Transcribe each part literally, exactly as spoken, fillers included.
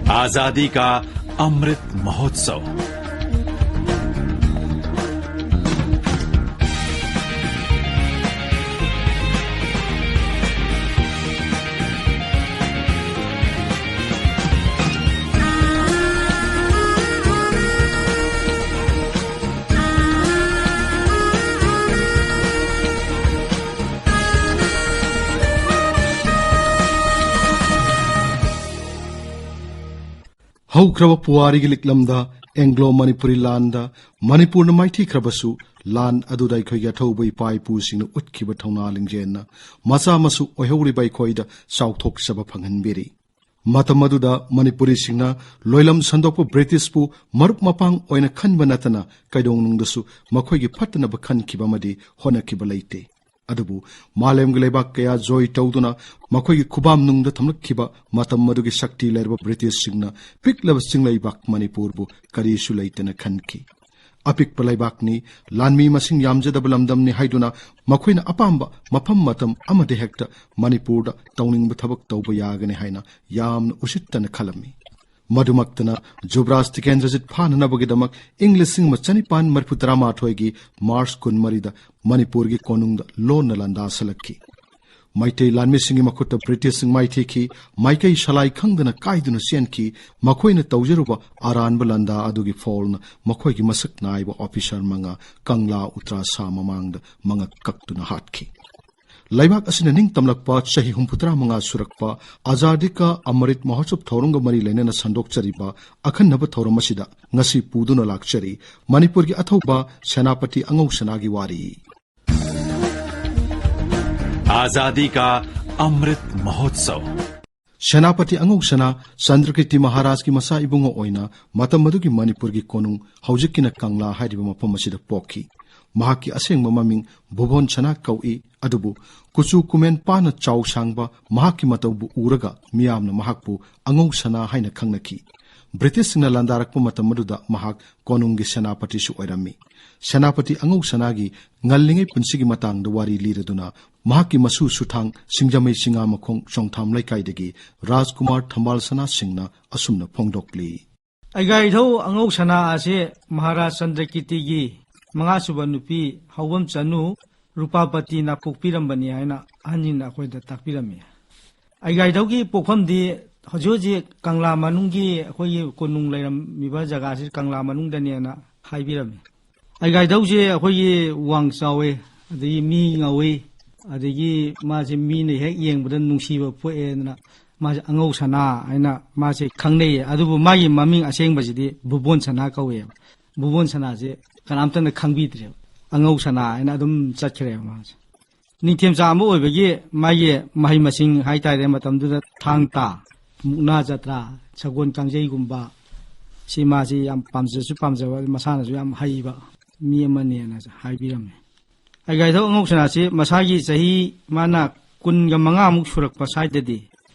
आजादी का अमृत महोत्सव। ꯍꯧꯈ꯭ꯔꯕ ꯄꯨꯋꯥꯔꯤꯒꯤ ꯂꯤꯛꯂꯝꯗ ꯑꯦꯡꯒ꯭ꯂꯣ ꯃꯅꯤꯄꯨꯔꯤ ꯂꯥꯟꯗ ꯃꯅꯤꯄꯨꯔꯅ ꯃꯥꯏꯊꯤꯈ꯭ꯔꯕꯁꯨ, ꯂꯥꯟ ꯑꯗꯨꯗ ꯑꯩꯈꯣꯏꯒꯤ ꯑꯊꯧꯕ ꯏꯄꯥ ꯏꯄꯨꯁꯤꯡꯅ ꯎꯠꯈꯤꯕ ꯊꯧꯅꯥ ꯂꯤꯡꯖꯦꯜꯅ ꯃꯆꯥ ꯃꯁꯨ ꯑꯣꯏꯍꯧꯔꯤꯕ ꯑꯩꯈꯣꯏꯗ ꯆꯥꯎꯊꯣꯛꯆꯕ ꯐꯪꯍꯟꯕꯤꯔꯤ꯫ ꯃꯇꯝ ꯑꯗꯨꯗ ꯃꯅꯤꯄꯨꯔꯤꯁꯤꯡꯅ ꯂꯣꯏꯂꯝ ꯁꯟꯗꯣꯛꯄ ꯕ꯭ꯔꯤꯇꯤꯁꯄꯨ ꯃꯔꯨꯞ ꯃꯄꯥꯡ ꯑꯣꯏꯅ ꯈꯟꯕ ꯅꯠꯇꯅ, ꯀꯩꯗꯧꯅꯨꯡꯗꯁꯨ ꯃꯈꯣꯏꯒꯤ ꯐꯠꯇꯅꯕ ꯈꯟꯈꯤꯕ ꯑꯃꯗꯤ ꯍꯣꯠꯅꯈꯤꯕ ꯂꯩꯇꯦ꯫ ꯑꯗꯨꯕꯨ ꯃꯥꯂꯦꯝꯒꯤ ꯂꯩꯕꯥꯛ ꯀꯌꯥ ꯖꯣꯏ ꯇꯧꯗꯨꯅ ꯃꯈꯣꯏꯒꯤ ꯈꯨꯕꯥꯝ ꯅꯨꯡꯗ ꯊꯝꯂꯛꯈꯤꯕ ꯃꯇꯝ ꯑꯗꯨꯒꯤ ꯁꯛꯇꯤ ꯂꯩꯔꯕ ꯕ꯭ꯔꯤꯇꯤꯁꯁꯤꯡꯅ ꯄꯤꯛꯂꯕ ꯆꯤꯡꯂꯩꯕꯥꯛ ꯃꯅꯤꯄꯨꯔꯕꯨ ꯀꯔꯤꯁꯨ ꯂꯩꯇꯅ ꯈꯟꯈꯤ꯫ ꯑꯄꯤꯛꯄ ꯂꯩꯕꯥꯛꯅꯤ, ꯂꯥꯟꯃꯤ ꯃꯁꯤꯡ ꯌꯥꯝꯖꯗꯕ ꯂꯝꯗꯝꯅꯤ ꯍꯥꯏꯗꯨꯅ ꯃꯈꯣꯏꯅ ꯑꯄꯥꯝꯕ ꯃꯐꯝ ꯃꯇꯝ ꯑꯃꯗ ꯍꯦꯛꯇ ꯃꯅꯤꯄꯨꯔꯗ ꯇꯧꯅꯤꯡꯕ ꯊꯕꯛ ꯇꯧꯕ ꯌꯥꯒꯅꯤ ꯍꯥꯏꯅ ꯌꯥꯝꯅ ꯎꯁꯤꯠꯇꯅ ꯈꯜꯂꯝꯃꯤ꯫ ꯃꯗꯨꯃꯛꯇꯅ ꯖꯨꯕ꯭ꯔꯥꯖ ꯇꯤꯀꯦꯟꯗ꯭ꯔꯖꯤꯠ ꯐꯥꯅꯅꯕꯒꯤꯗꯃꯛ ꯏꯪ ꯂꯤꯁꯤꯡ ꯑꯃ ꯆꯅꯤꯄꯥꯟ ꯃꯔꯤꯐꯨ ꯇꯔꯥꯃꯥꯊꯣꯏꯒꯤ ꯃꯥꯔꯆ ꯀꯨꯟꯃꯔꯤꯗ ꯃꯅꯤꯄꯨꯔꯒꯤ ꯀꯣꯅꯨꯡꯗ ꯂꯣꯟꯅ ꯂꯥꯟꯗꯥ ꯁꯜꯂꯛꯈꯤ꯫ ꯃꯩꯇꯩ ꯂꯥꯟꯃꯤꯁꯤꯡꯒꯤ ꯃꯈꯨꯠꯇ ꯕ꯭ꯔꯤꯇꯤꯁꯁꯤꯡ ꯃꯥꯏꯊꯤꯈꯤ꯫ ꯃꯥꯏꯀꯩ ꯁꯂꯥꯏ ꯈꯪꯗꯅ ꯀꯥꯏꯗꯨꯅ ꯆꯦꯟꯈꯤ꯫ ꯃꯈꯣꯏꯅ ꯇꯧꯖꯔꯨꯕ ꯑꯔꯥꯟꯕ ꯂꯥꯟꯗꯥ ꯑꯗꯨꯒꯤ ꯐꯣꯜꯅ ꯃꯈꯣꯏꯒꯤ ꯃꯁꯛ ꯅꯥꯏꯕ ꯑꯣꯐꯤꯁꯔ ꯃꯉꯥ ꯀꯪꯂꯥ ꯎꯇ꯭ꯔꯥꯁꯥ ꯃꯃꯥꯡꯗ ꯃꯉꯛ ꯀꯛꯇꯨꯅ ꯍꯥꯠꯈꯤ꯫ ꯂꯩꯕꯥꯛ ꯑꯁꯤꯅ ꯅꯤꯡꯇꯝꯂꯛꯄ ꯆꯍꯤ ꯍꯨꯝꯐꯨꯇꯔꯥ ꯃꯉꯥ ꯁꯨꯔꯛꯄ ꯑꯖꯥꯗꯤ ꯀꯥ ꯑꯃꯔꯤꯠ ꯃꯍꯣꯠꯁꯕ ꯊꯧꯔꯝꯒ ꯃꯔꯤ ꯂꯩꯅꯅ ꯁꯟꯗꯣꯛꯆꯔꯤꯕ ꯑꯈꯟꯅꯕ ꯊꯧꯔꯝ ꯑꯁꯤꯗ ꯉꯁꯤ ꯄꯨꯗꯨꯅ ꯂꯥꯛꯆꯔꯤ ꯃꯅꯤꯄꯨꯔꯒꯤ ꯑꯊꯧꯕ ꯁꯦꯅꯥꯄꯇꯤ ꯑꯉꯧ ꯁꯅꯥꯒꯤ ꯋꯥꯔꯤ꯫ आजादी का अमृत महोत्सव। ꯁꯦꯅꯥꯄꯇꯤ ꯑꯉꯧ ꯁꯅꯥ ꯆꯟꯗ꯭ꯔꯀꯤꯔꯇꯤ ꯃꯍꯥꯔꯥꯖꯀꯤ ꯃꯆꯥ ꯏꯕꯨꯡꯉꯣ ꯑꯣꯏꯅ ꯃꯇꯝ ꯑꯗꯨꯒꯤ ꯃꯅꯤꯄꯨꯔꯒꯤ ꯀꯣꯅꯨꯡ, ꯍꯧꯖꯤꯛꯀꯤꯅ ꯀꯪꯂꯥ ꯍꯥꯏꯔꯤꯕ ꯃꯐꯝ ꯑꯁꯤꯗ ꯄꯣꯛꯈꯤ꯫ ꯃꯍꯥꯛꯀꯤ ꯑꯁꯦꯡꯕ ꯃꯃꯤꯡ ꯚꯨꯕꯣꯟ ꯁꯅꯥ ꯀꯧꯏ꯫ ꯑꯗꯨꯕꯨ ꯀꯨꯆꯨ ꯀꯨꯃꯦꯟ ꯄꯥꯅ ꯆꯥꯎ ꯁꯥꯡꯕ ꯃꯍꯥꯛꯀꯤ ꯃꯇꯧꯕꯨ ꯎꯔꯒ ꯃꯤꯌꯥꯝꯅ ꯃꯍꯥꯛꯄꯨ ꯑꯉꯧ ꯁꯅꯥ ꯍꯥꯏꯅ ꯈꯪꯅꯈꯤ꯫ ꯕ꯭ꯔꯤꯇꯤꯁꯁꯤꯡꯅ ꯂꯥꯟꯗꯥꯔꯛꯄ ꯃꯇꯝ ꯑꯗꯨꯗ ꯃꯍꯥꯛ ꯀꯣꯅꯨꯡꯒꯤ ꯁꯦꯅꯥꯄꯇꯤꯁꯨ ꯑꯣꯏꯔꯝꯃꯤ꯫ ꯁꯦꯅꯥꯄꯇꯤ ꯑꯉꯧ ꯁꯅꯥꯒꯤ ꯉꯜꯂꯤꯉꯩ ꯄꯨꯟꯁꯤꯒꯤ ꯃꯇꯥꯡꯗ ꯋꯥꯔꯤ ꯂꯤꯔꯗꯨꯅ ꯃꯍꯥꯛꯀꯤ ꯃꯁꯨ ꯁꯨꯊꯥꯡ ꯁꯤꯡꯖꯃꯩ ꯁꯤꯡꯉꯥꯃꯈꯣꯡ ꯆꯣꯡꯊꯥꯝ ꯂꯩꯀꯥꯏꯗꯒꯤ ꯔꯥꯖꯀꯨꯃꯥꯔ ꯊꯝꯕꯥꯜ ꯁꯅꯥ ꯁꯤꯡꯅ ꯑꯁꯨꯝꯅ ꯐꯣꯡꯗꯣꯛꯂꯤ꯫ ꯑꯩꯒꯥꯏꯊꯧ ꯑꯉꯧ ꯁꯅꯥ ꯑꯁꯤ ꯃꯍꯥꯔꯥꯖ ꯆꯟꯗ꯭ꯔꯀꯤꯔꯇꯤꯒꯤ ꯃꯉꯥꯁꯨꯕ ꯅꯨꯄꯤ ꯍꯧꯕꯝ ꯆꯅꯨ ꯔꯨꯄꯥꯄꯇꯤꯅ ꯄꯣꯛꯄꯤꯔꯝꯕꯅꯤ ꯍꯥꯏꯅ ꯑꯍꯟꯁꯤꯡꯅ ꯑꯩꯈꯣꯏꯗ ꯇꯥꯛꯄꯤꯔꯝꯃꯤ꯫ ꯑꯩꯒꯥꯏꯊꯧꯒꯤ ꯄꯣꯛꯐꯝꯗꯤ ꯍꯧꯖꯤꯛ ꯍꯧꯖꯤꯛ ꯀꯪꯂꯥ ꯃꯅꯨꯡꯒꯤ ꯑꯩꯈꯣꯏꯒꯤ ꯀꯣꯅꯨꯡ ꯂꯩꯔꯝꯃꯤꯕ ꯖꯒꯥꯁꯤ ꯀꯪꯂꯥ ꯃꯅꯨꯡꯗꯅꯦꯅ ꯍꯥꯏꯕꯤꯔꯝꯃꯤ꯫ ꯑꯩꯒꯥꯏꯊꯧꯁꯦ ꯑꯩꯈꯣꯏꯒꯤ ꯋꯥꯡ ꯆꯥꯎꯋꯤ, ꯑꯗꯒꯤ ꯃꯤ ꯉꯧꯋꯤ, ꯑꯗꯒꯤ ꯃꯥꯁꯦ ꯃꯤꯅ ꯍꯦꯛ ꯌꯦꯡꯕꯗ ꯅꯨꯡꯁꯤꯕ ꯄꯣꯛꯑꯦꯗꯅ ꯃꯥꯁꯦ ꯑꯉꯧ ꯁꯅꯥ ꯍꯥꯏꯅ ꯃꯥꯁꯦ ꯈꯪꯅꯩꯌꯦ꯫ ꯑꯗꯨꯕꯨ ꯃꯥꯒꯤ ꯃꯃꯤꯡ ꯑꯁꯦꯡꯕꯁꯤꯗꯤ ꯚꯨꯕꯣꯟ ꯁꯅꯥ ꯀꯧꯋꯦꯕ꯫ ꯚꯨꯕꯣꯟ ꯁꯅꯥꯁꯦ ꯀꯅꯥꯝꯇꯅ ꯈꯪꯕꯤꯗ꯭ꯔꯦꯕ, ꯑꯉꯧ ꯁꯅꯥ ꯍꯥꯏꯅ ꯑꯗꯨꯝ ꯆꯠꯈ꯭ꯔꯦꯕ ꯃꯥꯁꯦ꯫ ꯅꯤꯡꯊꯦꯝꯆꯥ ꯑꯃ ꯑꯣꯏꯕꯒꯤ ꯃꯥꯒꯤ ꯃꯍꯩ ꯃꯁꯤꯡ ꯍꯥꯏꯇꯥꯔꯦ, ꯃꯇꯝꯗꯨꯗ ꯊꯥꯡ ꯇꯥ, ꯃꯨꯛꯅꯥ ꯖꯇ꯭ꯔꯥ, ꯁꯒꯣꯜ ꯀꯥꯡꯖꯩꯒꯨꯝꯕ ꯁꯤ ꯃꯥꯁꯤ ꯌꯥꯝ ꯄꯥꯝꯖꯁꯨ ꯄꯥꯝꯖꯕ, ꯃꯁꯥꯅꯁꯨ ꯌꯥꯝ ꯍꯩꯕ ꯃꯤ ꯑꯃꯅꯦꯅ ꯍꯥꯏꯕꯤꯔꯝꯃꯤ꯫ ꯑꯩꯒꯥꯏꯊꯧ ꯑꯉꯧ ꯁꯅꯥꯁꯤ ꯃꯁꯥꯒꯤ ꯆꯍꯤ ꯃꯥꯅ ꯀꯨꯟꯒ ꯃꯉꯥꯃꯨꯛ ꯁꯨꯔꯛꯄ ꯁ꯭ꯋꯥꯏꯗꯗꯤ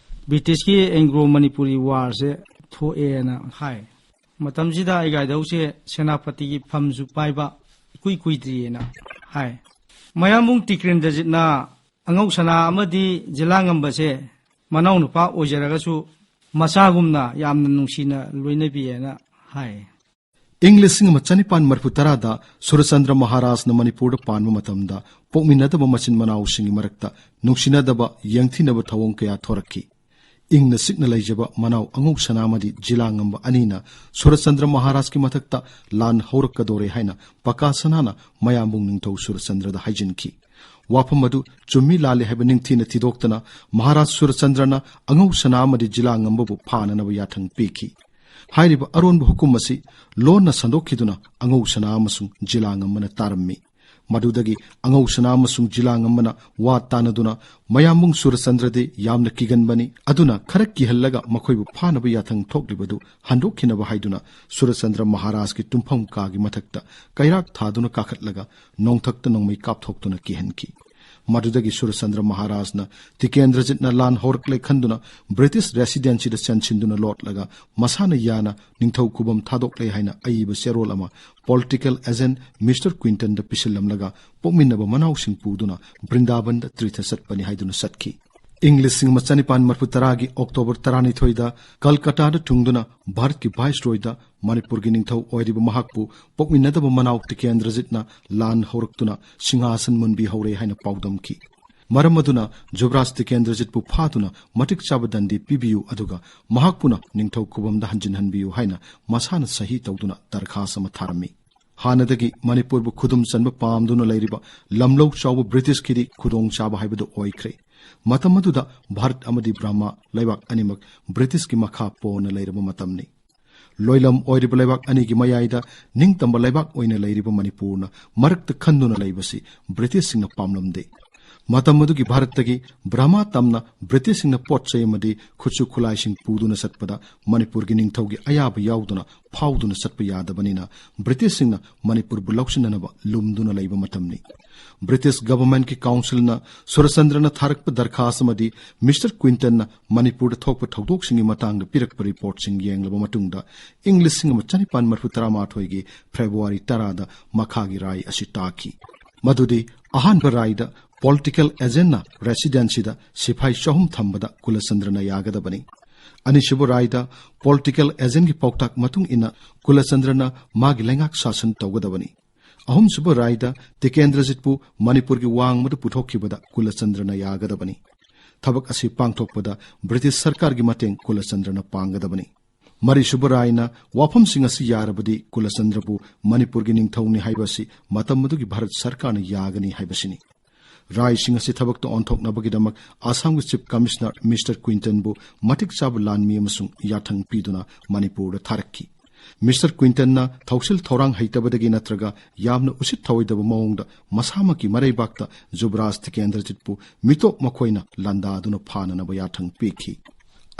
ꯕ꯭ꯔꯤꯇꯤꯁꯀꯤ ꯑꯦꯡꯒ꯭ꯂꯣ ꯃꯅꯤꯄꯨꯔꯤ ꯋꯥꯔꯁꯦ ꯊꯣꯛꯑꯦꯅ ꯍꯥꯏ꯫ ꯃꯇꯝꯁꯤꯗ ꯑꯩꯒꯥꯏꯊꯧꯁꯦ ꯁꯦꯅꯥꯄꯇꯤꯒꯤ ꯐꯝꯁꯨ ꯄꯥꯏꯕ ꯏꯀꯨꯏ ꯀꯨꯏꯗ꯭ꯔꯤꯑꯅ ꯍꯥꯏ꯫ ꯃꯌꯥꯝꯕꯨꯡ ꯇꯤꯀ꯭ꯔꯦꯟꯗ꯭ꯔꯖꯤꯠꯅ ꯑꯉꯧ ꯁꯅꯥ ꯑꯃꯗꯤ ꯖꯤꯂꯥꯉꯝꯕꯁꯦ ꯃꯅꯥꯎ ꯅꯨꯄꯥ ꯑꯣꯏꯖꯔꯒꯁꯨ ꯃꯆꯥꯒꯨꯝꯅ ꯌꯥꯝꯅ ꯅꯨꯡꯁꯤꯅ ꯂꯣꯏꯅꯕꯤꯑꯅ ꯍꯥꯏ꯫ ꯏꯪ ꯂꯤꯁꯤꯡ ꯑꯃ ꯆꯅꯤꯄꯥꯟ ꯃꯔꯤꯐꯨ ꯇꯔꯥꯗ ꯁꯨꯔꯆꯟꯗ꯭ꯔ ꯃꯍꯥꯔꯥꯖꯅ ꯃꯅꯤꯄꯨꯔꯗ ꯄꯥꯟꯕ ꯃꯇꯝꯗ ꯄꯣꯛꯃꯤꯟꯅꯗꯕ ꯃꯆꯤꯟ ꯃꯅꯥꯎꯁꯤꯡꯒꯤ ꯃꯔꯛꯇ ꯅꯨꯡꯁꯤꯅꯗꯕ, ꯌꯦꯡꯊꯤꯅꯕ ꯊꯧꯑꯣꯡ ꯀꯌꯥ ꯊꯣꯔꯛꯈꯤ꯫ ꯏꯪꯅ ꯆꯤꯛꯅ ꯂꯩꯖꯕ ꯃꯅꯥꯎ ꯑꯉꯧ ꯁꯅꯥ ꯑꯃꯗꯤ ꯖꯤꯂꯥꯉꯝꯕ ꯑꯅꯤꯅ ꯁꯨꯔꯆꯟꯗ꯭ꯔ ꯃꯍꯥꯔꯥꯖꯀꯤ ꯃꯊꯛꯇ ꯂꯥꯟ ꯍꯧꯔꯛꯀꯗꯣꯔꯦ ꯍꯥꯏꯅ ꯄꯀꯥ ꯁꯅꯥꯅ ꯃꯌꯥꯝꯕꯨꯡ ꯅꯤꯡꯊꯧ ꯁꯨꯔꯆꯟꯗ꯭ꯔꯗ ꯍꯥꯏꯖꯤꯟꯈꯤ꯫ ꯋꯥꯐꯝ ꯑꯗꯨ ꯆꯨꯝꯃꯤ ꯂꯥꯜꯂꯤ ꯍꯥꯏꯕ ꯅꯤꯡꯊꯤꯅ ꯊꯤꯗꯣꯛꯇꯅ ꯃꯍꯥꯔꯥꯖ ꯁꯨꯔꯆꯟꯗ꯭ꯔꯅ ꯑꯉꯧ ꯁꯅꯥ ꯑꯃꯗꯤ ꯖꯤꯂꯥꯉꯝꯕꯕꯨ ꯐꯥꯅꯅꯕ ꯌꯥꯊꯪ ꯄꯤꯈꯤ꯫ ꯍꯥꯏꯔꯤꯕ ꯑꯔꯣꯟꯕ ꯍꯨꯀꯨꯝ ꯑꯁꯤ ꯂꯣꯟꯅ ꯁꯟꯗꯣꯛꯈꯤꯗꯨꯅ ꯑꯉꯧ ꯁꯅꯥ ꯑꯃꯁꯨꯡ ꯖꯤꯂꯥꯉꯝꯕꯅ ꯇꯥꯔꯝꯃꯤ꯫ ꯃꯗꯨꯗꯒꯤ ꯑꯉꯧ ꯁꯅꯥ ꯑꯃꯁꯨꯡ ꯖꯤꯂꯥꯉꯝꯕꯅ ꯋꯥ ꯇꯥꯅꯗꯨꯅ ꯃꯌꯥꯝꯕꯨꯡ ꯁꯨꯔꯆꯟꯗ꯭ꯔꯗꯤ ꯌꯥꯝꯅ ꯀꯤꯒꯟꯕꯅꯤ, ꯑꯗꯨꯅ ꯈꯔ ꯀꯤꯍꯜꯂꯒ ꯃꯈꯣꯏꯕꯨ ꯐꯥꯅꯕ ꯌꯥꯊꯪ ꯊꯣꯛꯂꯤꯕꯗꯨ ꯍꯟꯗꯣꯛꯈꯤꯅꯕ ꯍꯥꯏꯗꯨꯅ ꯁꯨꯔꯆꯟꯗ꯭ꯔ ꯃꯍꯥꯔꯥꯖꯀꯤ ꯇꯨꯝꯐꯝ ꯀꯥꯒꯤ ꯃꯊꯛꯇ ꯀꯩꯔꯥꯛ ꯊꯥꯗꯨꯅ ꯀꯥꯈꯠꯂꯒ ꯅꯣꯡꯊꯛꯇ ꯅꯣꯡꯃꯩ ꯀꯥꯞꯊꯣꯛꯇꯨꯅ ꯀꯤꯍꯟꯈꯤ꯫ ꯃꯗꯨꯗꯒꯤ ꯁꯨꯔꯆꯟꯗ꯭ꯔ ꯃꯍꯥꯔꯥꯖꯅ ꯇꯤꯀꯦꯟꯗ꯭ꯔꯖꯤꯠꯅ ꯂꯥꯟ ꯍꯧꯔꯛꯂꯦ ꯈꯟꯗꯨꯅ ꯕ꯭ꯔꯤꯇꯤꯁ ꯔꯦꯁꯤꯗꯦꯟꯁꯤꯗ ꯆꯦꯟꯁꯤꯟꯗꯨꯅ ꯂꯣꯠꯂꯒ ꯃꯁꯥꯅ ꯌꯥꯅ ꯅꯤꯡꯊꯧ ꯈꯨꯕꯝ ꯊꯥꯗꯣꯛꯂꯦ ꯍꯥꯏꯅ ꯑꯏꯕ ꯆꯦꯔꯣꯜ ꯑꯃ ꯄꯣꯂꯤꯇꯤꯀꯦꯜ ꯑꯦꯖꯦꯟꯠ ꯃꯤꯁꯇꯔ ꯀ꯭ꯋꯤꯟꯇꯟꯗ ꯄꯤꯁꯤꯜꯂꯝꯂꯒ ꯄꯣꯛꯃꯤꯟꯅꯕ ꯃꯅꯥꯎꯁꯤꯡ ꯄꯨꯗꯨꯅ ꯕ꯭ꯔꯤꯟꯗꯥꯕꯟꯗ ꯇꯤꯔꯊ ꯆꯠꯄꯅꯤ ꯍꯥꯏꯗꯨꯅ ꯆꯠꯈꯤ꯫ ꯏꯪ ꯂꯤꯁꯤꯡ ꯑꯃ ꯆꯅꯤꯄꯥꯟ ꯃꯔꯤꯐꯨ ꯇꯔꯥꯒꯤ ꯑꯣꯛꯇꯣꯕꯔ ꯇꯔꯥꯅꯤꯊꯣꯏꯗ ꯀꯜꯀꯇꯥꯗ ꯊꯨꯡꯗꯨꯅ ꯚꯥꯔꯠꯀꯤ ꯚꯥꯏꯁꯔꯣꯏꯗ ꯃꯅꯤꯄꯨꯔꯒꯤ ꯅꯤꯡꯊꯧ ꯑꯣꯏꯔꯤꯕ ꯃꯍꯥꯛꯄꯨ ꯄꯣꯛꯃꯤꯟꯅꯗꯕ ꯃꯅꯥꯎ ꯇꯤꯀꯦꯟꯗ꯭ꯔꯖꯤꯠꯅ ꯂꯥꯟ ꯍꯧꯔꯛꯇꯨꯅ ꯁꯤꯡꯍꯥꯁꯟ ꯃꯨꯟꯕꯤꯍꯧꯔꯦ ꯍꯥꯏꯅ ꯄꯥꯎꯗꯝꯈꯤ꯫ ꯃꯔꯝ ꯑꯗꯨꯅ ꯖꯨꯕꯔꯥꯖ ꯇꯤꯀꯦꯟꯗ꯭ꯔꯖꯤꯠꯄꯨ ꯐꯥꯗꯨꯅ ꯃꯇꯤꯛ ꯆꯥꯕ ꯗꯟꯗꯤ ꯄꯤꯕꯤꯌꯨ, ꯑꯗꯨꯒ ꯃꯍꯥꯛꯄꯨꯅ ꯅꯤꯡꯊꯧ ꯈꯨꯕꯝꯗ ꯍꯟꯖꯤꯟꯍꯟꯕꯤꯌꯨ ꯍꯥꯏꯅ ꯃꯁꯥꯅ ꯁꯍꯤ ꯇꯧꯗꯨꯅ ꯗꯔꯈꯥꯁ ꯑꯃ ꯊꯥꯔꯝꯃꯤ꯫ ꯍꯥꯟꯅꯗꯒꯤ ꯃꯅꯤꯄꯨꯔꯕꯨ ꯈꯨꯗꯨꯝ ꯆꯟꯕ ꯄꯥꯝꯗꯨꯅ ꯂꯩꯔꯤꯕ ꯂꯝꯂꯧ ꯆꯥꯎꯕ ꯕ꯭ꯔꯤꯇꯤꯁꯀꯤꯗꯤ ꯈꯨꯗꯣꯡꯆꯥꯕ ꯍꯥꯏꯕꯗꯨ ꯑꯣꯏꯈ꯭ꯔꯦ꯫ ꯃꯇꯝ ꯑꯗꯨꯗ ꯚꯥꯔꯠ ꯑꯃꯗꯤ ꯕ꯭ꯔꯍꯃ ꯂꯩꯕꯥꯛ ꯑꯅꯤꯃꯛ ꯕ꯭ꯔꯤꯇꯤꯁꯀꯤ ꯃꯈꯥ ꯄꯣꯟꯅ ꯂꯩꯔꯕ ꯃꯇꯝꯅꯤ꯫ ꯂꯣꯏꯂꯝ ꯑꯣꯏꯔꯤꯕ ꯂꯩꯕꯥꯛ ꯑꯅꯤꯒꯤ ꯃꯌꯥꯏꯗ ꯅꯤꯡꯇꯝꯕ ꯂꯩꯕꯥꯛ ꯑꯣꯏꯅ ꯂꯩꯔꯤꯕ ꯃꯅꯤꯄꯨꯔꯅ ꯃꯔꯛꯇ ꯈꯟꯗꯨꯅ ꯂꯩꯕꯁꯤ ꯕ꯭ꯔꯤꯇꯤꯁꯁꯤꯡꯅ ꯄꯥꯝꯂꯝꯗꯦ꯫ ꯃꯇꯝ ꯑꯗꯨꯒꯤ ꯚꯥꯔꯠꯇꯒꯤ ꯕ꯭ꯔꯍꯃ ꯇꯝꯅ ꯕ꯭ꯔꯤꯇꯤꯁꯁꯤꯡꯅ ꯄꯣꯠ ꯆꯩ ꯑꯃꯗꯤ ꯈꯨꯠꯁꯨ ꯈꯨꯠꯂꯥꯏꯁꯤꯡ ꯄꯨꯗꯨꯅ ꯆꯠꯄꯗ ꯃꯅꯤꯄꯨꯔꯒꯤ ꯅꯤꯡꯊꯧꯒꯤ ꯑꯌꯥꯕ ꯌꯥꯎꯗꯅ ꯐꯥꯎꯗꯨꯅ ꯆꯠꯄ ꯌꯥꯗꯕꯅꯤꯅ ꯕ꯭ꯔꯤꯇꯤꯁꯁꯤꯡꯅ ꯃꯅꯤꯄꯨꯔꯕꯨ ꯂꯧꯁꯤꯟꯅꯅꯕ ꯂꯨꯝꯗꯨꯅ ꯂꯩꯕ ꯃꯇꯝꯅꯤ꯫ ꯕ꯭ꯔꯤꯇꯤꯁ ꯒꯚꯔꯟꯃꯦꯟꯠꯀꯤ ꯀꯥꯎꯟꯁꯤꯜꯅ ꯁꯨꯔꯆꯟꯗ꯭ꯔꯅ ꯊꯥꯔꯛꯄ ꯗꯔꯈꯥꯁ ꯑꯃꯗꯤ ꯃꯤꯁꯇꯔ ꯀ꯭ꯋꯤꯟꯇꯟꯅ ꯃꯅꯤꯄꯨꯔꯗ ꯊꯣꯛꯄ ꯊꯧꯗꯣꯛꯁꯤꯡꯒꯤ ꯃꯇꯥꯡꯗ ꯄꯤꯔꯛꯄ ꯔꯤꯄꯣꯔꯠꯁꯤꯡ ꯌꯦꯡꯂꯕ ꯃꯇꯨꯡꯗ ꯏꯪ ꯂꯤꯁꯤꯡ ꯑꯃ ꯆꯅꯤꯄꯥꯟ ꯃꯔꯤꯐꯨ ꯇꯔꯥꯃꯥꯊꯣꯏꯒꯤ ꯐꯦꯕ꯭ꯔꯨꯋꯥꯔꯤ ꯇꯔꯥꯗ ꯃꯈꯥꯒꯤ ꯔꯥꯏ ꯑꯁꯤ ꯇꯥꯈꯤ꯫ ꯃꯗꯨꯗꯤ ꯑꯍꯥꯟꯕ ꯔꯥꯏꯗ ꯄꯣꯂꯤꯇꯤꯀꯦꯜ ꯑꯦꯖꯦꯟꯠꯅ ꯔꯦꯁꯤꯗꯦꯟꯁꯤꯗ ꯁꯤꯐꯥꯏ ꯆꯍꯨꯝ ꯊꯝꯕꯗ ꯀꯨꯂꯆꯟꯗ꯭ꯔꯅ ꯌꯥꯒꯗꯕꯅꯤ꯫ ꯑꯅꯤꯁꯨꯕ ꯔꯥꯏꯗ ꯄꯣꯂꯤꯇꯤꯀꯦꯜ ꯑꯦꯖꯦꯟꯠꯀꯤ ꯄꯥꯎꯇꯥꯛ ꯃꯇꯨꯡ ꯏꯟꯅ ꯀꯨꯂꯆꯟꯗ꯭ꯔꯅ ꯃꯥꯒꯤ ꯂꯩꯉꯥꯛ ꯁꯥꯁꯟ ꯇꯧꯒꯗꯕꯅꯤ꯫ ꯑꯍꯨꯝꯁꯨꯕ ꯔꯥꯏꯗ ꯇꯤꯀꯦꯟꯗ꯭ꯔꯖꯤꯠꯄꯨ ꯃꯅꯤꯄꯨꯔꯒꯤ ꯋꯥꯡꯃꯗ ꯄꯨꯊꯣꯛꯈꯤꯕꯗ ꯀꯨꯂꯆꯟꯗ꯭ꯔꯅ ꯌꯥꯒꯗꯕꯅꯤ꯫ ꯊꯕꯛ ꯑꯁꯤ ꯄꯥꯡꯊꯣꯛꯄꯗ ꯕ꯭ꯔꯤꯇꯤꯁ ꯁꯔꯀꯥꯔꯒꯤ ꯃꯇꯦꯡ ꯀꯨꯂꯆꯟꯗ꯭ꯔꯅ ꯄꯥꯡꯒꯗꯕꯅꯤ꯫ ꯃꯔꯤꯁꯨꯕ ꯔꯥꯏꯅ ꯋꯥꯐꯝꯁꯤꯡ ꯑꯁꯤ ꯌꯥꯔꯕꯗꯤ ꯀꯨꯂꯆꯟꯗ꯭ꯔꯕꯨ ꯃꯅꯤꯄꯨꯔꯒꯤ ꯅꯤꯡꯊꯧꯅꯤ ꯍꯥꯏꯕ ꯑꯁꯤ ꯃꯇꯝ ꯑꯗꯨꯒꯤ ꯚꯥꯔꯠ ꯁꯔꯀꯥꯔꯅ ꯌꯥꯒꯅꯤ ꯍꯥꯏꯕꯁꯤꯅꯤ꯫ ꯔꯥꯏꯁꯤꯡ ꯑꯁꯤ ꯊꯕꯛꯇ ꯑꯣꯟꯊꯣꯛꯅꯕꯒꯤꯗꯃꯛ ꯑꯁꯥꯝꯒꯤ ꯆꯤꯐ ꯀꯃꯤꯁꯅꯔ ꯃꯤꯁꯇꯔ ꯀ꯭ꯋꯤꯟꯇꯟꯕꯨ ꯃꯇꯤꯛ ꯆꯥꯕ ꯂꯥꯟꯃꯤ ꯑꯃꯁꯨꯡ ꯌꯥꯊꯪ ꯄꯤꯗꯨꯅ ꯃꯅꯤꯄꯨꯔꯗ ꯊꯥꯔꯛꯈꯤ꯫ ꯃꯤꯁꯇꯔ ꯀ꯭ꯋꯤꯟꯇꯟꯅ ꯊꯧꯁꯤꯜ ꯊꯧꯔꯥꯡ ꯍꯩꯇꯕꯗꯒꯤ ꯅꯠꯇ꯭ꯔꯒ ꯌꯥꯝꯅ ꯎꯁꯤꯠ ꯊꯑꯣꯏꯗꯕ ꯃꯑꯣꯡꯗ ꯃꯁꯥꯃꯛꯀꯤ ꯃꯔꯩꯕꯥꯛꯇ ꯖꯨꯕꯔꯥꯖ ꯇꯤꯀꯦꯟꯗ꯭ꯔꯖꯤꯠꯄꯨ ꯃꯤꯇꯣꯞ ꯃꯈꯣꯏꯅ ꯂꯥꯟꯗꯥꯗꯨꯅ ꯐꯥꯅꯅꯕ ꯌꯥꯊꯪ ꯄꯤꯈꯤ꯫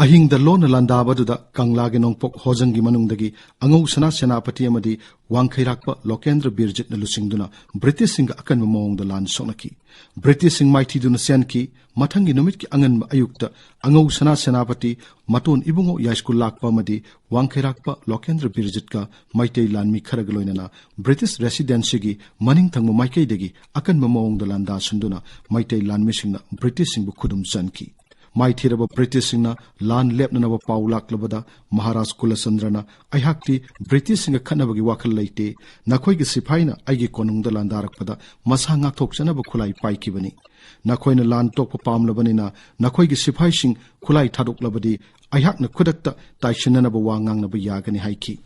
ꯑꯍꯤꯡꯗ ꯂꯣꯟꯅ ꯂꯥꯟꯗꯥꯕꯗꯨꯗ ꯀꯪꯂꯥꯒꯤ ꯅꯣꯡꯄꯣꯛ ꯍꯣꯖꯪꯒꯤ ꯃꯅꯨꯡꯗꯒꯤ ꯑꯉꯧ ꯁꯅꯥ ꯁꯦꯅꯥꯄꯇꯤ ꯑꯃꯗꯤ ꯋꯥꯡꯈꯩꯔꯥꯛꯄ ꯂꯣꯀꯦꯟꯗ꯭ꯔ ꯕꯤꯔꯖꯤꯠꯅ ꯂꯨꯆꯤꯡꯗꯨꯅ ꯕ꯭ꯔꯤꯇꯤꯁꯁꯤꯡꯒ ꯑꯀꯟꯕ ꯃꯑꯣꯡꯗ ꯂꯥꯟ ꯁꯣꯛꯅꯈꯤ꯫ ꯕ꯭ꯔꯤꯇꯤꯁꯁꯤꯡ ꯃꯥꯏꯊꯤꯗꯨꯅ ꯆꯦꯟꯈꯤ꯫ ꯃꯊꯪꯒꯤ ꯅꯨꯃꯤꯠꯀꯤ ꯑꯉꯟꯕ ꯑꯌꯨꯛꯇ ꯑꯉꯧ ꯁꯅꯥ ꯁꯦꯅꯥꯄꯇꯤ, ꯃꯇꯣꯟ ꯏꯕꯨꯡꯉꯣ ꯌꯥꯏꯁ꯭ꯀꯨꯜ ꯂꯥꯛꯄ ꯑꯃꯗꯤ ꯋꯥꯡꯈꯩꯔꯥꯛꯄ ꯂꯣꯀꯦꯟꯗ꯭ꯔ ꯕꯤꯔꯖꯤꯠꯀ ꯃꯩꯇꯩ ꯂꯥꯟꯃꯤ ꯈꯔꯒ ꯂꯣꯏꯅꯅ ꯕ꯭ꯔꯤꯇꯤꯁ ꯔꯦꯁꯤꯗꯦꯟꯁꯤꯒꯤ ꯃꯅꯤꯡ ꯊꯪꯕ ꯃꯥꯏꯀꯩꯗꯒꯤ ꯑꯀꯟꯕ ꯃꯑꯣꯡꯗ ꯂꯥꯟꯗꯥꯁꯤꯟꯗꯨꯅ ꯃꯩꯇꯩ ꯂꯥꯟꯃꯤꯁꯤꯡꯅ ꯕ꯭ꯔꯤꯇꯤꯁꯁꯤꯡꯕꯨ ꯈꯨꯗꯨꯝ ꯆꯟꯈꯤ꯫ ꯃꯥꯏꯊꯤꯔꯕ ꯕ꯭ꯔꯤꯇꯤꯁꯁꯤꯡꯅ ꯂꯥꯟ ꯂꯦꯞꯅꯅꯕ ꯄꯥꯎ ꯂꯥꯛꯂꯕꯗ ꯃꯍꯥꯔꯥꯖ ꯀꯨꯂꯆꯟꯗ꯭ꯔꯅ, "ꯑꯩꯍꯥꯛꯇꯤ ꯕ꯭ꯔꯤꯇꯤꯁꯁꯤꯡꯒ ꯈꯠꯅꯕꯒꯤ ꯋꯥꯈꯜ ꯂꯩꯇꯦ꯫ ꯅꯈꯣꯏꯒꯤ ꯁꯤꯐꯥꯏꯅ ꯑꯩꯒꯤ ꯀꯣꯅꯨꯡꯗ ꯂꯥꯟꯗꯥꯔꯛꯄꯗ ꯃꯁꯥ ꯉꯥꯛꯊꯣꯛꯆꯅꯕ ꯈꯨꯠꯂꯥꯏ ꯄꯥꯏꯈꯤꯕꯅꯤ꯫ ꯅꯈꯣꯏꯅ ꯂꯥꯟ ꯇꯣꯛꯄ ꯄꯥꯝꯂꯕꯅꯤꯅ ꯅꯈꯣꯏꯒꯤ ꯁꯤꯐꯥꯏꯁꯤꯡ ꯈꯨꯠꯂꯥꯏ ꯊꯥꯗꯣꯛꯂꯕꯗꯤ ꯑꯩꯍꯥꯛꯅ ꯈꯨꯗꯛꯇ ꯇꯥꯏꯁꯤꯟꯅꯅꯕ ꯋꯥ ꯉꯥꯡꯅꯕ ꯌꯥꯒꯅꯤ" ꯍꯥꯏꯈꯤ꯫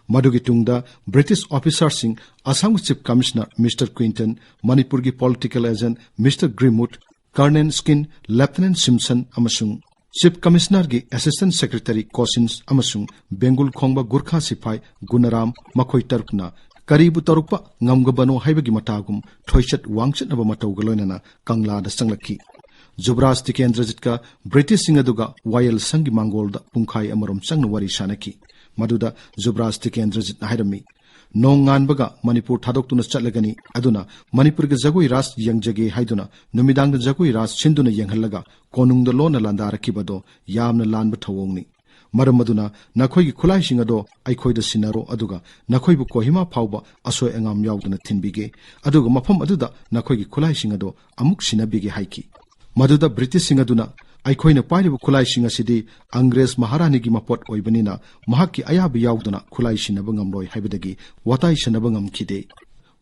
ꯃꯗꯨꯒꯤ ꯇꯨꯡꯗ ꯕ꯭ꯔꯤꯇꯤꯁ ꯑꯣꯐꯤꯁꯥꯔꯁꯤꯡ, ꯑꯁꯥꯝꯒꯤ ꯆꯤꯐ ꯀꯃꯤꯁꯅꯔ ꯃꯤꯁꯇꯔ ꯀ꯭ꯋꯤꯟꯇꯟ, ꯃꯅꯤꯄꯨꯔꯒꯤ political agent mister Grimwood, colonel Skene, lieutenant Simpson ꯑꯃꯁꯨꯡ ꯆꯤꯐ ꯀꯃꯤꯁꯅꯔꯒꯤ ꯑꯦꯁꯤꯁꯇꯦꯟꯠ ꯁꯦꯀ꯭ꯔꯦꯇꯔꯤ ꯀꯣꯁꯤꯟꯁ ꯑꯃꯁꯨꯡ ꯕꯦꯡꯒꯨꯜ ꯈꯣꯡꯕ ꯒꯨꯔꯈꯥ ꯁꯤꯐꯥꯏ ꯒꯨꯅꯔꯥꯝ, ꯃꯈꯣꯏ ꯇꯔꯨꯛꯅ ꯀꯔꯤꯕꯨ ꯇꯧꯔꯛꯄ ꯉꯝꯒꯕꯅꯣ ꯍꯥꯏꯕꯒꯤ ꯃꯇꯥꯒꯨꯝ ꯊꯣꯏꯆꯠ ꯋꯥꯡꯆꯠꯅꯕ ꯃꯇꯧꯒ ꯂꯣꯏꯅꯅ ꯀꯪꯂꯥꯗ ꯆꯪꯂꯛꯈꯤ꯫ ꯖꯨꯕꯔꯥꯖ ꯇꯤꯀꯦꯟꯗ꯭ꯔꯖꯤꯠꯀ ꯕ꯭ꯔꯤꯇꯤꯁꯁꯤꯡ ꯑꯗꯨꯒ ꯋꯥꯌꯦꯜ ꯁꯪꯒꯤ ꯃꯥꯡꯒꯣꯜꯗ ꯄꯨꯡꯈꯥꯏ ꯑꯃꯔꯣꯝ ꯆꯪꯅ ꯋꯥꯔꯤ ꯁꯥꯅꯈꯤ꯫ ꯃꯗꯨꯗ ꯖꯨꯕꯔꯥꯖ ꯇꯤꯀꯦꯟꯗ꯭ꯔꯖꯤꯠꯅ ꯍꯥꯏꯔꯝꯃꯤ, "ꯅꯣꯡꯉꯥꯟꯕꯒ ꯃꯅꯤꯄꯨꯔ ꯊꯥꯗꯣꯛꯇꯨꯅ ꯆꯠꯂꯒꯅꯤ, ꯑꯗꯨꯅ ꯃꯅꯤꯄꯨꯔꯒꯤ ꯖꯒꯣꯏ ꯔꯥꯁ ꯌꯦꯡꯖꯒꯦ ꯍꯥꯏꯗꯨꯅ ꯅꯨꯃꯤꯗꯥꯡꯗ ꯖꯒꯣꯏ ꯔꯥꯁ ꯁꯤꯟꯗꯨꯅ ꯌꯦꯡꯍꯜꯂꯒ ꯀꯣꯅꯨꯡꯗ ꯂꯣꯟꯅ ꯂꯥꯟꯗꯥꯔꯛꯈꯤꯕꯗꯣ ꯌꯥꯝꯅ ꯂꯥꯟꯕ ꯊꯧꯑꯣꯡꯅꯤ꯫ ꯃꯔꯝ ꯑꯗꯨꯅ ꯅꯈꯣꯏꯒꯤ ꯈꯨꯠꯂꯥꯏꯁꯤꯡ ꯑꯗꯣ ꯑꯩꯈꯣꯏꯗ ꯁꯤꯟꯅꯔꯣ, ꯑꯗꯨꯒ ꯅꯈꯣꯏꯕꯨ ꯀꯣꯍꯤꯃꯥ ꯐꯥꯎꯕ ꯑꯁꯣꯏ ꯑꯉꯥꯝ ꯌꯥꯎꯗꯅ ꯊꯤꯟꯕꯤꯒꯦ, ꯑꯗꯨꯒ ꯃꯐꯝ ꯑꯗꯨꯗ ꯅꯈꯣꯏꯒꯤ ꯈꯨꯠꯂꯥꯏꯁꯤꯡ ꯑꯗꯣ ꯑꯃꯨꯛ ꯁꯤꯟꯅꯕꯤꯒꯦ" ꯍꯥꯏꯈꯤ꯫ ꯃꯗꯨꯗ ꯕ꯭ꯔꯤꯇꯤꯁꯁꯤꯡ ꯑꯗꯨꯅ, "ꯑꯩꯈꯣꯏꯅ ꯄꯥꯏꯔꯤꯕ ꯈꯨꯠꯂꯥꯏꯁꯤꯡ ꯑꯁꯤꯗꯤ ꯑꯪꯒ꯭ꯔꯦꯖ ꯃꯍꯥꯔꯥꯅꯤꯒꯤ ꯃꯄꯣꯠ ꯑꯣꯏꯕꯅꯤꯅ ꯃꯍꯥꯛꯀꯤ ꯑꯌꯥꯕ ꯌꯥꯎꯗꯅ ꯈꯨꯠꯂꯥꯏ ꯁꯤꯟꯅꯕ ꯉꯝꯂꯣꯏ" ꯍꯥꯏꯕꯗꯒꯤ ꯋꯥꯇꯥꯏ ꯁꯥꯟꯅꯕ ꯉꯝꯈꯤꯗꯦ꯫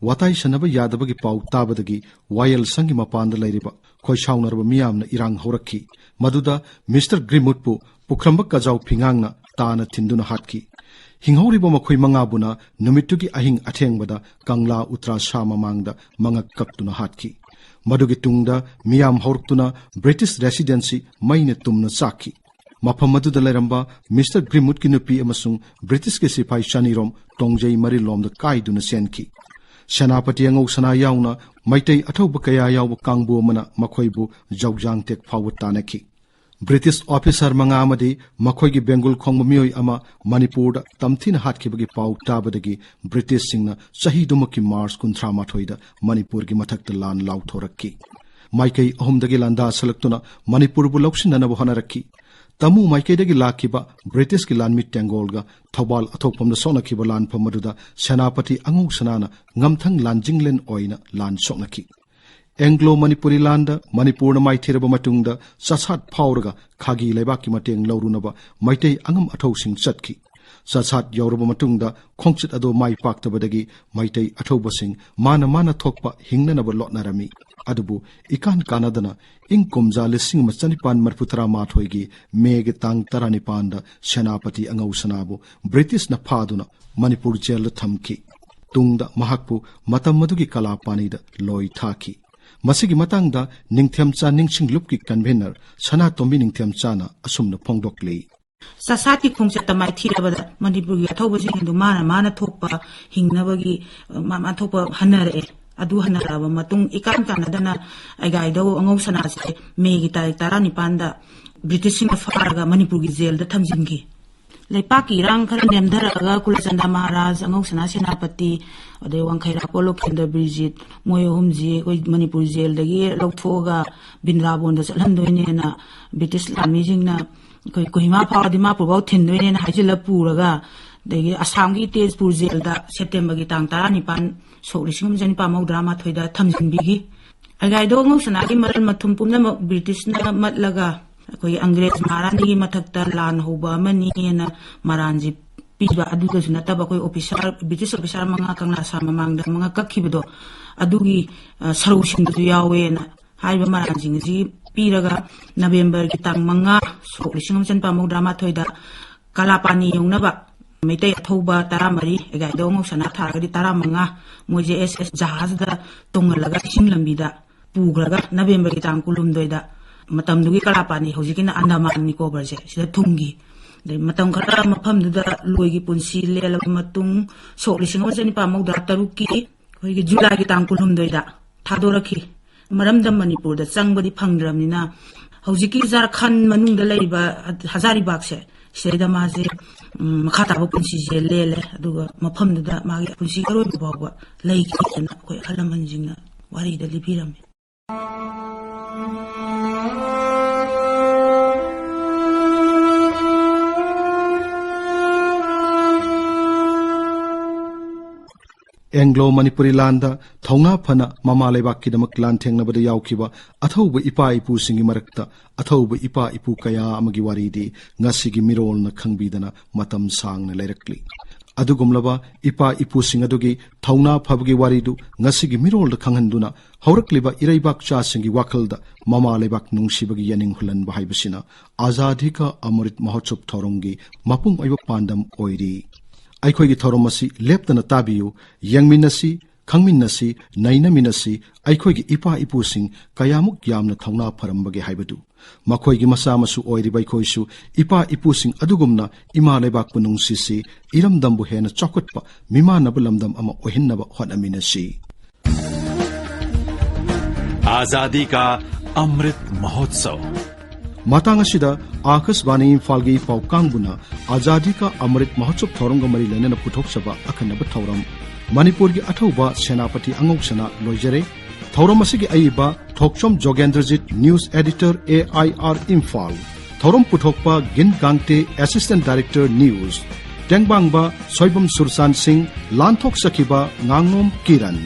ꯋꯥꯇꯥꯏ ꯁꯥꯟꯅꯕ ꯌꯥꯗꯕꯒꯤ ꯄꯥꯎ ꯇꯥꯕꯗꯒꯤ ꯋꯥꯌꯦꯜ ꯁꯪꯒꯤ ꯃꯄꯥꯟꯗ ꯂꯩꯔꯤꯕ ꯈꯣꯏꯁꯥꯎꯅꯔꯕ ꯃꯤꯌꯥꯝꯅ ꯏꯔꯥꯡ ꯍꯧꯔꯛꯈꯤ꯫ ꯃꯗꯨꯗ ꯃꯤꯁꯇꯔ ꯒ꯭ꯔꯤꯝꯋꯨꯗꯄꯨ ꯄꯨꯈ꯭ꯔꯝꯕ ꯀꯖꯥꯎ ꯐꯤꯉꯥꯡꯅ ꯇꯥꯅ ꯊꯤꯟꯗꯨꯅ ꯍꯥꯠꯈꯤ꯫ ꯍꯤꯡꯍꯧꯔꯤꯕ ꯃꯈꯣꯏ ꯃꯉꯥꯕꯨꯅ ꯅꯨꯃꯤꯠꯇꯨꯒꯤ ꯑꯍꯤꯡ ꯑꯊꯦꯡꯕꯗ ꯀꯪꯂꯥ ꯎꯇ꯭ꯔꯥ ꯁꯥ ꯃꯃꯥꯡꯗ ꯃꯉꯛ ꯀꯛꯇꯨꯅ ꯍꯥꯠꯈꯤ꯫ ꯃꯗꯨꯒꯤ ꯇꯨꯡꯗ ꯃꯤꯌꯥꯝ ꯍꯧꯔꯛꯇꯨꯅ ꯕ꯭ꯔꯤꯇꯤꯁ ꯔꯦꯁꯤꯗꯦꯟꯁꯤ ꯃꯩꯅ ꯇꯨꯝꯅ ꯆꯥꯛꯈꯤ꯫ ꯃꯐꯝ ꯑꯗꯨꯗ ꯂꯩꯔꯝꯕ ꯃꯤꯁꯇꯔ ꯒ꯭ꯔꯤꯝꯋꯨꯗꯀꯤ ꯅꯨꯄꯤ ꯑꯃꯁꯨꯡ ꯕ꯭ꯔꯤꯇꯤꯁꯀꯤ ꯁꯤꯐꯥꯏ ꯆꯅꯤꯔꯣꯝ ꯇꯣꯡꯖꯩ ꯃꯔꯤꯜꯂꯣꯝꯗ ꯀꯥꯏꯗꯨꯅ ꯆꯦꯟꯈꯤ꯫ ꯁꯦꯅꯥꯄꯇꯤ ꯑꯉꯧ ꯁꯅꯥ ꯌꯥꯎꯅ ꯃꯩꯇꯩ ꯑꯊꯧꯕ ꯀꯌꯥ ꯌꯥꯎꯕ ꯀꯥꯡꯕꯨ ꯑꯃꯅ ꯃꯈꯣꯏꯕꯨ ꯖꯧꯖꯥꯡ ꯇꯦꯛ ꯐꯥꯎꯕ ꯇꯥꯟꯅꯈꯤ꯫ ꯕ꯭ꯔꯤꯇꯤꯁ ꯑꯣꯐꯤꯁꯥꯔ ꯃꯉꯥ ꯑꯃꯗꯤ ꯃꯈꯣꯏꯒꯤ ꯕꯦꯡꯒꯨꯜ ꯈꯣꯡꯕ ꯃꯤꯑꯣꯏ ꯑꯃ ꯃꯅꯤꯄꯨꯔꯗ ꯇꯝꯊꯤꯅ ꯍꯥꯠꯈꯤꯕꯒꯤ ꯄꯥꯎ ꯇꯥꯕꯗꯒꯤ ꯕ꯭ꯔꯤꯇꯤꯁꯁꯤꯡꯅ ꯆꯍꯤꯗꯨꯃꯛꯀꯤ ꯃꯥꯔꯆ ꯀꯨꯟꯊ꯭ꯔꯥ ꯃꯥꯊꯣꯏꯗ ꯃꯅꯤꯄꯨꯔꯒꯤ ꯃꯊꯛꯇ ꯂꯥꯟ ꯂꯥꯎꯊꯣꯔꯛꯈꯤ꯫ ꯃꯥꯏꯀꯩ ꯑꯍꯨꯝꯗꯒꯤ ꯂꯥꯟꯗꯥꯁꯜꯂꯛꯇꯨꯅ ꯃꯅꯤꯄꯨꯔꯕꯨ ꯂꯧꯁꯤꯟꯅꯅꯕ ꯍꯣꯠꯅꯔꯛꯈꯤ꯫ ꯇꯃꯨ ꯃꯥꯏꯀꯩꯗꯒꯤ ꯂꯥꯛꯈꯤꯕ ꯕ꯭ꯔꯤꯇꯤꯁꯀꯤ ꯂꯥꯟꯃꯤ ꯇꯦꯡꯒꯣꯜꯒ ꯊꯧꯕꯥꯜ ꯑꯊꯣꯛꯐꯝꯗ ꯁꯣꯛꯅꯈꯤꯕ ꯂꯥꯟꯐꯝ ꯑꯗꯨꯗ ꯁꯦꯅꯥꯄꯇꯤ ꯑꯉꯧ ꯁꯅꯥꯅ ꯉꯝꯊꯪ ꯂꯥꯟꯖꯤꯡꯂꯦꯟ ꯑꯣꯏꯅ ꯂꯥꯟ ꯁꯣꯛꯅꯈꯤ꯫ ꯑꯦꯡꯒ꯭ꯂꯣ ꯃꯅꯤꯄꯨꯔꯤ ꯂꯥꯟꯗ ꯃꯅꯤꯄꯨꯔꯅ ꯃꯥꯏꯊꯤꯔꯕ ꯃꯇꯨꯡꯗ ꯆꯁꯥꯠ ꯐꯥꯎꯔꯒ ꯈꯥꯒꯤ ꯂꯩꯕꯥꯛꯀꯤ ꯃꯇꯦꯡ ꯂꯧꯔꯨꯅꯕ ꯃꯩꯇꯩ ꯑꯉꯝ ꯑꯊꯧꯁꯤꯡ ꯆꯠꯈꯤ꯫ ꯆꯁꯥꯠ ꯌꯧꯔꯕ ꯃꯇꯨꯡꯗ ꯈꯣꯡꯆꯠ ꯑꯗꯨ ꯃꯥꯏ ꯄꯥꯛꯇꯕꯗꯒꯤ ꯃꯩꯇꯩ ꯑꯊꯧꯕꯁꯤꯡ ꯃꯥꯅ ꯃꯥꯅ ꯊꯣꯛꯄ ꯍꯤꯡꯅꯅꯕ ꯂꯣꯠꯅꯔꯝꯃꯤ꯫ ꯑꯗꯨꯕꯨ ꯏꯀꯥꯟ ꯀꯥꯟꯅꯗꯅ ꯏꯪ ꯀꯨꯝꯖꯥ ꯂꯤꯁꯤꯡ ꯑꯃ ꯆꯅꯤꯄꯥꯟ ꯃꯔꯤꯐꯨ ꯇꯔꯥ ꯃꯥꯊꯣꯏꯒꯤ ꯃꯦꯒꯤ ꯇꯥꯡ ꯇꯔꯥꯅꯤꯄꯥꯟꯗ ꯁꯦꯅꯥꯄꯇꯤ ꯑꯉꯧ ꯁꯅꯥꯕꯨ ꯕ꯭ꯔꯤꯇꯤꯁꯅ ꯐꯥꯗꯨꯅ ꯃꯅꯤꯄꯨꯔ ꯖꯦꯜꯗ ꯊꯝꯈꯤ꯫ ꯇꯨꯡꯗ ꯃꯍꯥꯛꯄꯨ ꯃꯇꯝ ꯑꯗꯨꯒꯤ ꯀꯂꯥꯄꯥꯅꯤꯗ ꯂꯣꯏ ꯊꯥꯈꯤ꯫ ꯃꯁꯤꯒꯤ ꯃꯇꯥꯡꯗ ꯅꯤꯡꯊꯦꯝꯆꯥ ꯅꯤꯡꯁꯤꯡ ꯂꯨꯞꯀꯤ ꯀꯟꯚꯦꯅꯔ ꯁꯅꯥꯇꯣꯝꯕꯤ ꯅꯤꯡꯊꯦꯝꯆꯥꯅ ꯑꯁꯨꯝꯅ ꯐꯣꯡꯗꯣꯛꯂꯤ꯫ ꯆꯥꯁꯥꯠꯀꯤ ꯈꯣꯡꯆꯠꯇ ꯃꯥꯏꯊꯤꯔꯕꯗ ꯃꯅꯤꯄꯨꯔꯒꯤ ꯑꯊꯧꯕꯁꯤꯡ ꯑꯗꯨ ꯃꯥꯅ ꯃꯥꯅ ꯊꯣꯛꯄ ꯍꯤꯡꯅꯕꯒꯤ, ꯑ, ꯃꯥ ꯃꯥ ꯊꯣꯛꯄ ꯍꯟꯅꯔꯛꯑꯦ꯫ ꯑꯗꯨ ꯍꯟꯅꯔꯛꯑꯕ ꯃꯇꯨꯡ ꯏꯀꯥꯟ ꯀꯥꯟꯅꯗꯅ ꯑꯩꯒꯥꯏꯗꯧ ꯑꯉꯧ ꯁꯅꯥꯁꯦ ꯃꯦꯒꯤ ꯇꯥꯔꯤꯛ ꯇꯔꯥꯅꯤꯄꯥꯟꯗ ꯕ꯭ꯔꯤꯇꯤꯁꯁꯤꯡꯅ ꯐꯥꯔꯒ ꯃꯅꯤꯄꯨꯔꯒꯤ ꯖꯦꯜꯗ ꯊꯝꯖꯤꯟꯈꯤ꯫ ꯂꯩꯄꯥꯛꯀꯤ ꯏꯔꯥꯡ ꯈꯔ ꯅꯦꯝꯊꯔꯛꯑꯒ ꯀꯨꯂꯆꯟꯗ ꯃꯍꯥꯔꯥꯖ, ꯑꯉꯧ ꯁꯅꯥ ꯁꯦꯅꯥꯄꯇꯤ, ꯑꯗꯩ ꯋꯥꯡꯈꯩꯔꯥꯛꯄ ꯂꯣꯀꯦꯟꯗ꯭ꯔ ꯕꯤꯔꯖꯤꯠ, ꯃꯣꯏ ꯑꯍꯨꯝꯁꯤ ꯑꯩꯈꯣꯏ ꯃꯅꯤꯄꯨꯔ ꯖꯦꯜꯗꯒꯤ ꯂꯧꯊꯣꯛꯑꯒ ꯕ꯭ꯔꯤꯟꯗꯥꯕꯣꯟꯗ ꯆꯠꯍꯟꯗꯣꯏꯅꯦꯅ ꯕ꯭ꯔꯤꯇꯤꯁ ꯂꯥꯟꯃꯤꯁꯤꯡꯅ ꯑꯩꯈꯣꯏ ꯀꯣꯍꯤꯃꯥ ꯐꯥꯎꯔ ꯗꯤꯃꯥꯄꯨꯔ ꯐꯥꯎ ꯊꯤꯟꯗꯣꯏꯅꯦꯅ ꯍꯥꯏꯖꯤꯜꯂ ꯄꯨꯔꯒ, ꯑꯗꯒꯤ ꯑꯁꯥꯝꯒꯤ ꯇꯦꯖꯄꯨꯔ ꯖꯦꯜꯗ ꯁꯦꯞꯇꯦꯝꯕꯔꯒꯤ ꯇꯥꯡ ꯇꯔꯥꯅꯤꯄꯥꯟ ꯁꯣꯛ ꯂꯤꯁꯤꯡ ꯑꯃ ꯆꯅꯤꯄꯥꯟ ꯃꯧꯗ꯭ꯔꯥ ꯃꯥꯊꯣꯏꯗ ꯊꯝꯖꯤꯟꯕꯤꯈꯤ꯫ ꯑꯩꯒꯥꯏꯗꯣ ꯑꯉꯧ ꯁꯅꯥꯒꯤ ꯃꯔꯜ ꯃꯊꯨꯝ ꯄꯨꯝꯅꯃꯛ ꯕ꯭ꯔꯤꯇꯤꯁꯅ ꯃꯠꯂꯒ ꯑꯩꯈꯣꯏ ꯑꯪꯒ꯭ꯔꯦꯖ ꯃꯍꯥꯔꯥꯅꯤꯒꯤ ꯃꯊꯛꯇ ꯂꯥꯟ ꯍꯧꯕ ꯑꯃꯅꯤꯅ ꯃꯔꯥꯟꯁꯤ ꯄꯤꯕ, ꯑꯗꯨꯗꯁꯨ ꯅꯠꯇꯕ ꯑꯩꯈꯣꯏ ꯑꯣꯐꯤꯁꯥꯔ, ꯕ꯭ꯔꯤꯇꯤꯁ ꯑꯣꯐꯤꯁꯥꯔ ꯃꯉꯥ ꯀꯪꯂꯥ ꯁꯥ ꯃꯃꯥꯡꯗ ꯃꯉꯥ ꯀꯛꯈꯤꯕꯗꯣ, ꯑꯗꯨꯒꯤ, ꯑ, ꯁꯔꯧꯁꯤꯡꯗꯨꯁꯨ ꯌꯥꯎꯋꯦꯅ ꯍꯥꯏꯔꯤꯕ ꯃꯔꯥꯜꯁꯤꯡ ꯑꯁꯤ ꯄꯤꯔꯒ ꯅꯕꯦꯝꯕꯔꯒꯤ ꯇꯥꯡ ꯃꯉꯥ, ꯁꯣꯛ ꯂꯤꯁꯤꯡ ꯑꯃ ꯆꯅꯤꯄꯥꯟ ꯃꯧꯗ꯭ꯔꯥ ꯃꯥꯊꯣꯏꯗ ꯀꯂꯥꯄꯥꯅꯤ ꯌꯧꯅꯕ ꯃꯩꯇꯩ ꯑꯊꯧꯕ ꯇꯔꯥꯃꯔꯤ, ꯑꯩꯒꯥꯏꯗꯧ ꯑꯉꯧ ꯁꯅꯥ ꯊꯥꯔꯒꯗꯤ ꯇꯔꯥꯃꯉꯥ, ꯃꯣꯏꯁꯦ ꯑꯦꯁ ꯑꯦꯁ ꯖꯍꯥꯖꯗ ꯇꯣꯡꯍꯜꯂꯒ ꯏꯁꯤꯡ ꯂꯝꯕꯤꯗ ꯄꯨꯈ꯭ꯔꯒ ꯅꯕꯦꯝꯕꯔꯒꯤ ꯇꯥꯡ ꯀꯨꯟꯍꯨꯝꯗꯣꯏꯗ, ꯃꯇꯝꯗꯨꯒꯤ ꯀꯂꯥꯄꯥꯅꯤ, ꯍꯧꯖꯤꯛꯀꯤꯅ ꯑꯟꯗꯃꯥꯟ ꯅꯤꯀꯣꯕꯔꯁꯦ, ꯁꯤꯗ ꯊꯨꯡꯈꯤ꯫ ꯑꯗꯩ ꯃꯇꯝ ꯈꯔ ꯃꯐꯝꯗꯨꯗ ꯂꯣꯏꯒꯤ ꯄꯨꯟꯁꯤ ꯂꯦꯜꯂꯕ ꯃꯇꯨꯡ, ꯁꯣꯛ ꯂꯤꯁꯤꯡ ꯑꯃ ꯆꯅꯤꯄꯥꯟ ꯃꯧꯗ꯭ꯔꯥ ꯇꯔꯨꯛꯀꯤ ꯑꯩꯈꯣꯏꯒꯤ ꯖꯨꯂꯥꯏꯒꯤ ꯇꯥꯡ ꯀꯨꯟꯍꯨꯝꯗꯣꯏꯗ ꯊꯥꯗꯣꯔꯛꯈꯤ꯫ ꯃꯔꯝꯗꯝ ꯃꯅꯤꯄꯨꯔꯗ ꯆꯪꯕꯗꯤ ꯐꯪꯗ꯭ꯔꯕꯅꯤꯅ, ꯍꯧꯖꯤꯛꯀꯤ ꯖꯥꯔꯈꯟ ꯃꯅꯨꯡꯗ ꯂꯩꯔꯤꯕ ꯍꯖꯥꯔꯤꯕꯥꯒꯁꯦ, ꯁꯤꯗꯩꯗ ꯃꯥꯁꯦ, ꯎꯝ, ꯃꯈꯥ ꯇꯥꯕ ꯄꯨꯟꯁꯤꯁꯦ ꯂꯦꯜꯂꯦ꯫ ꯑꯗꯨꯒ ꯃꯐꯝꯗꯨꯗ ꯃꯥꯒꯤ ꯄꯨꯟꯁꯤꯒꯤ ꯑꯔꯣꯏꯕ ꯐꯥꯎꯕ ꯂꯩꯈꯤꯗꯅ ꯑꯩꯈꯣꯏ ꯑꯍꯜ ꯂꯃꯟꯁꯤꯡꯅ ꯋꯥꯔꯤꯗ ꯂꯤꯕꯤꯔꯝꯃꯤ꯫ ꯑꯦꯡꯒ꯭ꯂꯣ ꯃꯅꯤꯄꯨꯔꯤ ꯂꯥꯟꯗ ꯊꯧꯅꯥ ꯐꯅ ꯃꯃꯥ ꯂꯩꯕꯥꯛꯀꯤꯗꯃꯛ ꯂꯥꯟꯊꯦꯡꯅꯕꯗ ꯌꯥꯎꯈꯤꯕ ꯑꯊꯧꯕ ꯏꯄꯥ ꯏꯄꯨꯁꯤꯡꯒꯤ ꯃꯔꯛꯇ ꯑꯊꯧꯕ ꯏꯄꯥ ꯏꯄꯨ ꯀꯌꯥ ꯑꯃꯒꯤ ꯋꯥꯔꯤꯗꯤ ꯉꯁꯤꯒꯤ ꯃꯤꯔꯣꯜꯅ ꯈꯪꯕꯤꯗꯅ ꯃꯇꯝ ꯁꯥꯡꯅ ꯂꯩꯔꯛꯂꯤ꯫ ꯑꯗꯨꯒꯨꯝꯂꯕ ꯏꯄꯥ ꯏꯄꯨꯁꯤꯡ ꯑꯗꯨꯒꯤ ꯊꯧꯅꯥ ꯐꯕꯒꯤ ꯋꯥꯔꯤꯗꯨ ꯉꯁꯤꯒꯤ ꯃꯤꯔꯣꯜꯗ ꯈꯪꯍꯟꯗꯨꯅ ꯍꯧꯔꯛꯂꯤꯕ ꯏꯔꯩꯕꯥꯛꯆꯥꯁꯤꯡꯒꯤ ꯋꯥꯈꯜꯗ ꯃꯃꯥ ꯂꯩꯕꯥꯛ ꯅꯨꯡꯁꯤꯕꯒꯤ ꯌꯥꯅꯤꯡ ꯍꯨꯜꯍꯟꯕ ꯍꯥꯏꯕꯁꯤꯅ ꯑꯖꯥꯗꯤ ꯀꯥ ꯑꯃꯔꯤꯠ ꯃꯍꯣꯠꯁꯕ ꯊꯧꯔꯝꯒꯤ ꯃꯄꯨꯡ ꯑꯣꯏꯕ ꯄꯥꯟꯗꯝ ꯑꯣꯏꯔꯤ꯫ ꯑꯩꯈꯣꯏꯒꯤ ꯊꯧꯔꯝ ꯑꯁꯤ ꯂꯦꯞꯇꯅ ꯇꯥꯕꯤꯌꯨ, ꯌꯦꯡꯃꯤꯟꯅꯁꯤ, ꯈꯪꯃꯤꯟꯅꯁꯤ, ꯅꯩꯅꯃꯤꯟꯅꯁꯤ, ꯑꯩꯈꯣꯏꯒꯤ ꯏꯄꯥ ꯏꯄꯨꯁꯤꯡ ꯀꯌꯥꯃꯨꯛ ꯌꯥꯝꯅ ꯊꯧꯅꯥ ꯐꯔꯝꯕꯒꯦ ꯍꯥꯏꯕꯗꯨ꯫ ꯃꯈꯣꯏꯒꯤ ꯃꯆꯥ ꯃꯁꯨ ꯑꯣꯏꯔꯤꯕ ꯑꯩꯈꯣꯏꯁꯨ ꯏꯄꯥ ꯏꯄꯨꯁꯤꯡ ꯑꯗꯨꯒꯨꯝꯅ ꯏꯃꯥ ꯂꯩꯕꯥꯛꯄꯨ ꯅꯨꯡꯁꯤꯁꯤ, ꯏꯔꯝꯗꯝꯕꯨ ꯍꯦꯟꯅ ꯆꯥꯎꯈꯠꯄ, ꯃꯤꯃꯥꯟꯅꯕ ꯂꯝꯗꯝ ꯑꯃ ꯑꯣꯏꯍꯟꯅꯕ ꯍꯣꯠꯅꯃꯤꯟꯅꯁꯤ꯫ आजादी का अमृत महोत्सव। ꯃꯇꯥꯡ ꯑꯁꯤꯗ ꯑꯥꯀꯥꯁꯕꯥꯅꯤ ꯏꯝꯐꯥꯜꯒꯤ ꯄꯥꯎ ꯀꯥꯡꯕꯨꯅ ꯑꯖꯥꯗꯤ ꯀꯥ ꯑꯃꯔꯤꯠ ꯃꯍꯣꯠꯁꯕ ꯊꯧꯔꯝꯒ ꯃꯔꯤ ꯂꯩꯅꯅ ꯄꯨꯊꯣꯛꯆꯕ ꯑꯈꯟꯅꯕ ꯊꯧꯔꯝ ꯃꯅꯤꯄꯨꯔꯒꯤ ꯑꯊꯧꯕ ꯁꯦꯅꯥꯄꯇꯤ ꯑꯉꯧꯁꯅꯥ ꯂꯣꯏꯖꯔꯦ꯫ ꯊꯧꯔꯝ ꯑꯁꯤꯒꯤ ꯑꯏꯕ ꯊꯣꯛꯆꯣꯝ ꯖꯣꯒꯦꯟꯗ꯭ꯔꯖꯤꯠ, news editor, A I R Imphal. ꯊꯧꯔꯝ ꯄꯨꯊꯣꯛꯄ ꯒꯤꯟ ꯒꯥꯡꯇꯦ, assistant director, news꯫ ꯇꯦꯡꯕꯥꯡꯕ ꯁꯣꯏꯕꯝ ꯁꯨꯔꯆꯥꯟ ꯁꯤꯡ, ꯂꯥꯟꯊꯣꯛꯆꯈꯤꯕ ꯉꯥꯉꯣꯝ ꯀꯤꯔꯟ꯫